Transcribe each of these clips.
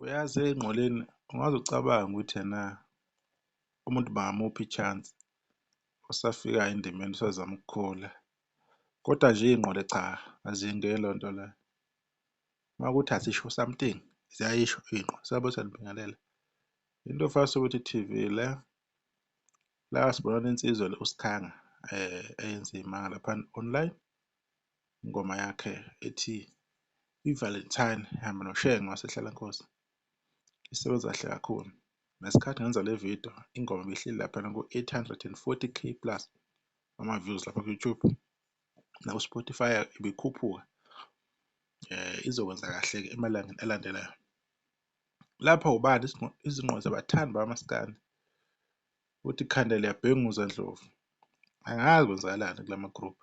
Uyazi ey'ngqoleni ungaze ucabange ukuthi ena umuntu bangamupha i-chance osafikayo endimeni usazama ukukhula, kodwa nje iy'ngqwele cha, aziyingeni leyo nto leyo. Uma kuwukuthi azisho something, ziyayisho iy'ngqwele. Sawubona, siyanibingelela. Into Mfasukuthi TV le, la sibona insizwa le uSkhanga eyenza iy'manga laphana online. Ingoma yakhe ethi i-Valentine ihamba noShenge waseHlalankosi, isebenza kahle kakhulu. Ngesikhathi ngenza le video ingoma ibihleli laphana ku-840K plus ama-views lapha ku-YouTube, naku-Spotify ibikhuphuka. Izokwenza kahle-ke emalangeni alandelayo. Lapha ubani izingqondo zabathandi bakamaskandi uthi ikhanda liyabhenguza Ndlovu, angazi kwenzakalani kulama-group.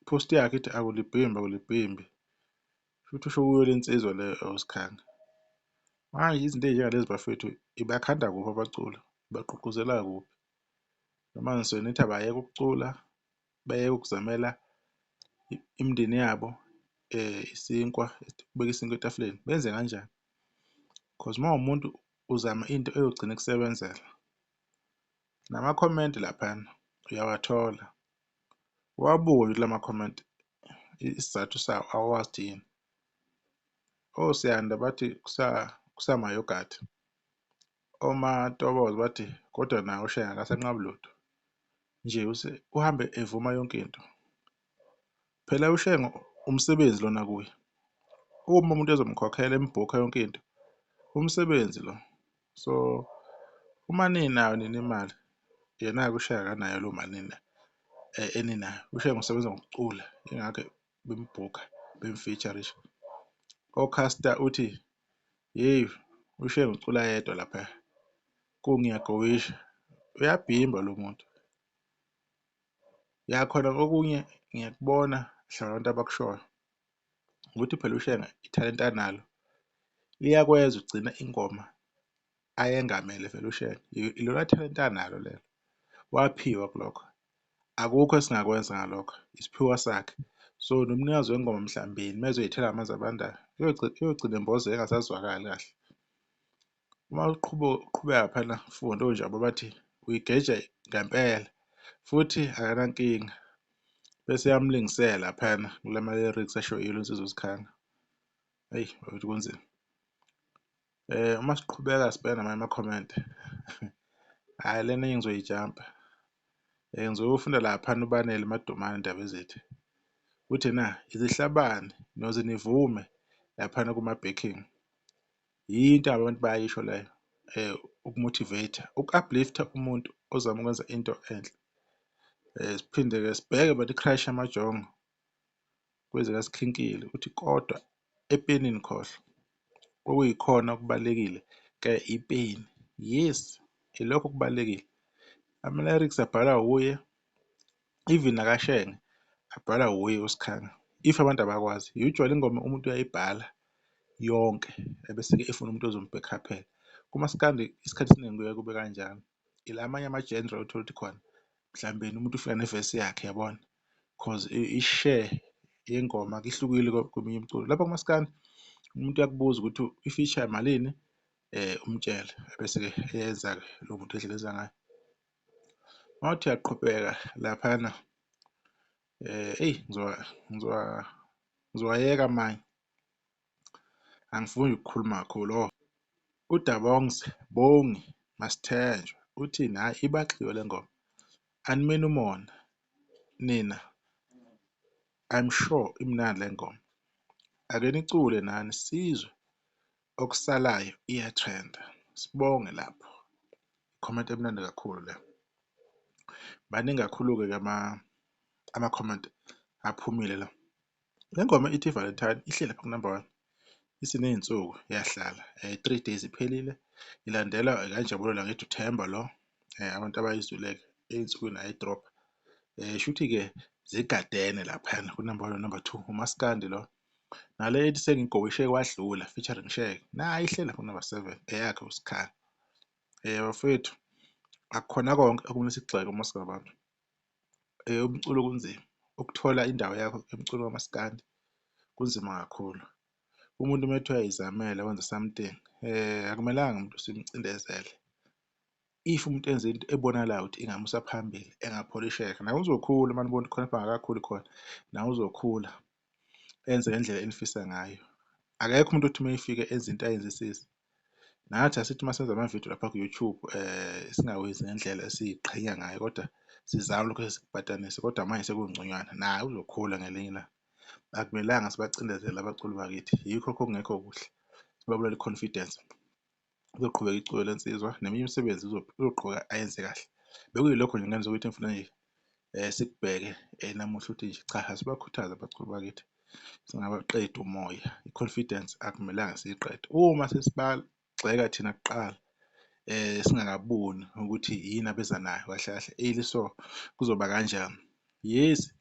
Post yakhe ithi akulibhimbi akulibhimbi, shuthi usho kuyo le nsizwa le uSkhanga. Manje izinto ey'njengalezi bafethu ibakhanda kuphi abaculi, ibagqugquzela kuphi? Noma ngisuke nithi abayeke ukucula, bayeke ukuzamela imindeni yabo isinkwa, ukubeka isinkwa etafuleni, benze kanjani? Cause uma uwumuntu uzama into eyogcina ikusebenzela. Namakhomenti laphayana uyawathola, uwabuke nje kulama-comment isizathu sawo awazi ukuthi yini. OSiyanda bathi kusama-yoghurt, oMatoboza bathi kodwa naye uShenge akasanqabi lutho nje uhambe evuma yonke into. Phela uShenge umsebenzi lona kuye, uma umuntu ezomkhokhela embhukha yonke into, umsebenzi lo. So uma ninayo nina imali, yena-ke uShenge akanayo leyo mali nina eninayo. UShenge usebenza ngokucula yingakho bembhukha bem-feature-risha. OCaster uthi yeyi uShenge ucula yedwa laphaya, kungiyagowisha, uyabhimba lo muntu. Ya khona kokunye ngiyakubona mhlawumbe abantu abakushoyo ukuthi phela uShenge ithalente analo liyakwenza ugcina ingoma ayengamele vele uShenge, ilona thalente analo lelo, waphiwa kulokho, akukho esingakwenza ngalokho, isiphiwo sakhe. So nomnikazi wengoma mhlawumbe mezoyithela ngamanzi abandayo uyogcina embozeka engasazwakali kahle. Uma uqhubeka laphana ufunde onjabo bathi uyigeja ngempela futhi akanankinga bese eyamlingisela laphayana kulama-lyrics ashiwo yilo insizwa uSkhanga. Eyi bakithi kunzima. Uma siqhubeka sibheka namanye ama-comment, hhayi lena enye ngizoyijampa. Ngizofunda laphana uBanele Madumane Ndabezitha, uthi ena izihlabane noze nivume laphana kuma-backing. Yinto abantu bayayisho leyo uku-motivate-a, uku-uplift-a umuntu ozama ukwenza into enhle. Siphinde-ke sibheke but i-crush yamajongo kwezikaSikhinkili uthi kodwa epenini khohlwa, okuyikhona okubalulekile ke ipeni. Yes, ilokho okubalulekile. Ama-lyrics abhalwa wuye, even nakaShenge abhalwa wuye uSkhanga. If abantu abakwazi, usually ingoma umuntu uyayibhala yonke ebese-ke efuna umuntu ozombhekhaphela. Kumaskandi isikhathi esiningi kuye kube kanjalo. Ila amanye ama-genre othola ukuthi khona mhlawumbe umuntu ufika nevesi yakhe yabona, cause i-share yengoma ihlukile kweminye imiculo. Lapha kumaskandi umuntu uyakubuza ukuthi i-feature malini, umtshele ebese-ke eyenza-ke lowo muntu ngendlela enza ngayo. Mawuthi uyaqhubeka laphana eyi ngizowayeka amanye, angifuni ukukhuluma kakhulu. Oh, uDabongs Bongi Masithenjwa uthini? Hhayi ibaxiwe le ngoma, animeni umona nina, I'm sure imnandi le ngoma, ake nicule nani sizwe okusalayo iya-trend-a, sibonge lapho. Comment emnandi kakhulu le. Maningi kakhulu-ke ke ama-comment aphumile la. Le ngoma ithi Valentine ihleli lapha ku-number one, isiney'nsuku yahlala 3 days iphelile, ilandelwa ekaNjabulo Langithi uThemba lo, abantu abayizwile-ke ey'nsukwini ayi-drop-a. Shuthi-ke zigadene laphayana ku-number one no-number two, umaskandi lo. Nale ethi sengigowishe kwadlula featuring Shenge, nayo ihleli lapha ku-number seven, eyakhe uSkhanga. Bafowethu akukhona konke okumele sikugxeke uma singabantu. Umculo kunzima, ukuthola indawo yakho emculweni kamaskandi kunzima kakhulu. Umuntu uma kuthiwa uyayizamela wenza something akumelanga umuntu simcindezele. If umuntu enze into ebonakalayo ukuthi ingamusa phambili engapholisheka, naye uzokhula uma nibona ukuthi khona lapha akakakhuli khona, naye uzokhula enze ngendlela enifisa ngayo. Akekho umuntu othi uma efika enze into ayenzisise. Nathi asithi uma senza amavidiyo lapha ku-YouTube singawenzi ngendlela esiyiqhenya ngayo kodwa sizame lokhu esikupatanisa kodwa manje sekungconywana, naye uzokhula ngelinye ilanga. Akumelanga sibacindezele abaculi bakithi, yikho lokho okungekho kuhle, sibabulale i-confidence. Uzoqhubeka iculo lensizwa neminye imisebenzi uzoqhubeka ayenze kahle. Bekuyilokho nje ngane zakwethu engifuna nje sikubheke namuhla ukuthi nje cha asibakhuthaze abaculi bakithi singabaqedi umoya, i-confidence akumelanga siyiqede. Uma sesibagxeka thina kuqala singakaboni ukuthi yini abeza nayo kahle kahle early so kuzoba kanjani. Yes,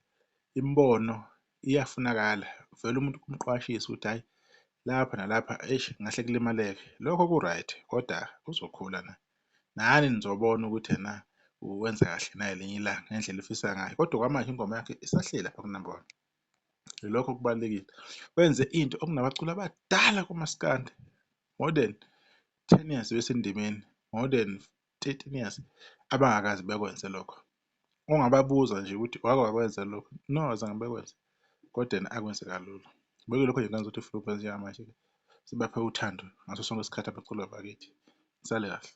imibono iyafunakala vele umuntu umqwashise ukuthi hhayi lapha nalapha eish ngahle kulimaleke, lokho ku-right kodwa uzokhula naye. Nani nizobona ukuthi ena wenza kahle nangelinye ilanga ngendlela efisa ngayo kodwa okwamanje ingoma yakhe isahleli lapha ku-number one. Ilokho okubalulekile, wenze into okunabaculi abadala kumaskandi more than 10 years besendimeni, more than 13 years abangakaze bekwenze lokho. Ongababuza nje ukuthi wake wakwenza lokho? No, azange bekwenze kodwa yena akwenze kalula. Bekuyilokho nje engazuthi ufuna ukwenza njengamanje-ke, sibaphe uthando ngaso sonke isikhathi abaculi bakithi. Nisale kahle.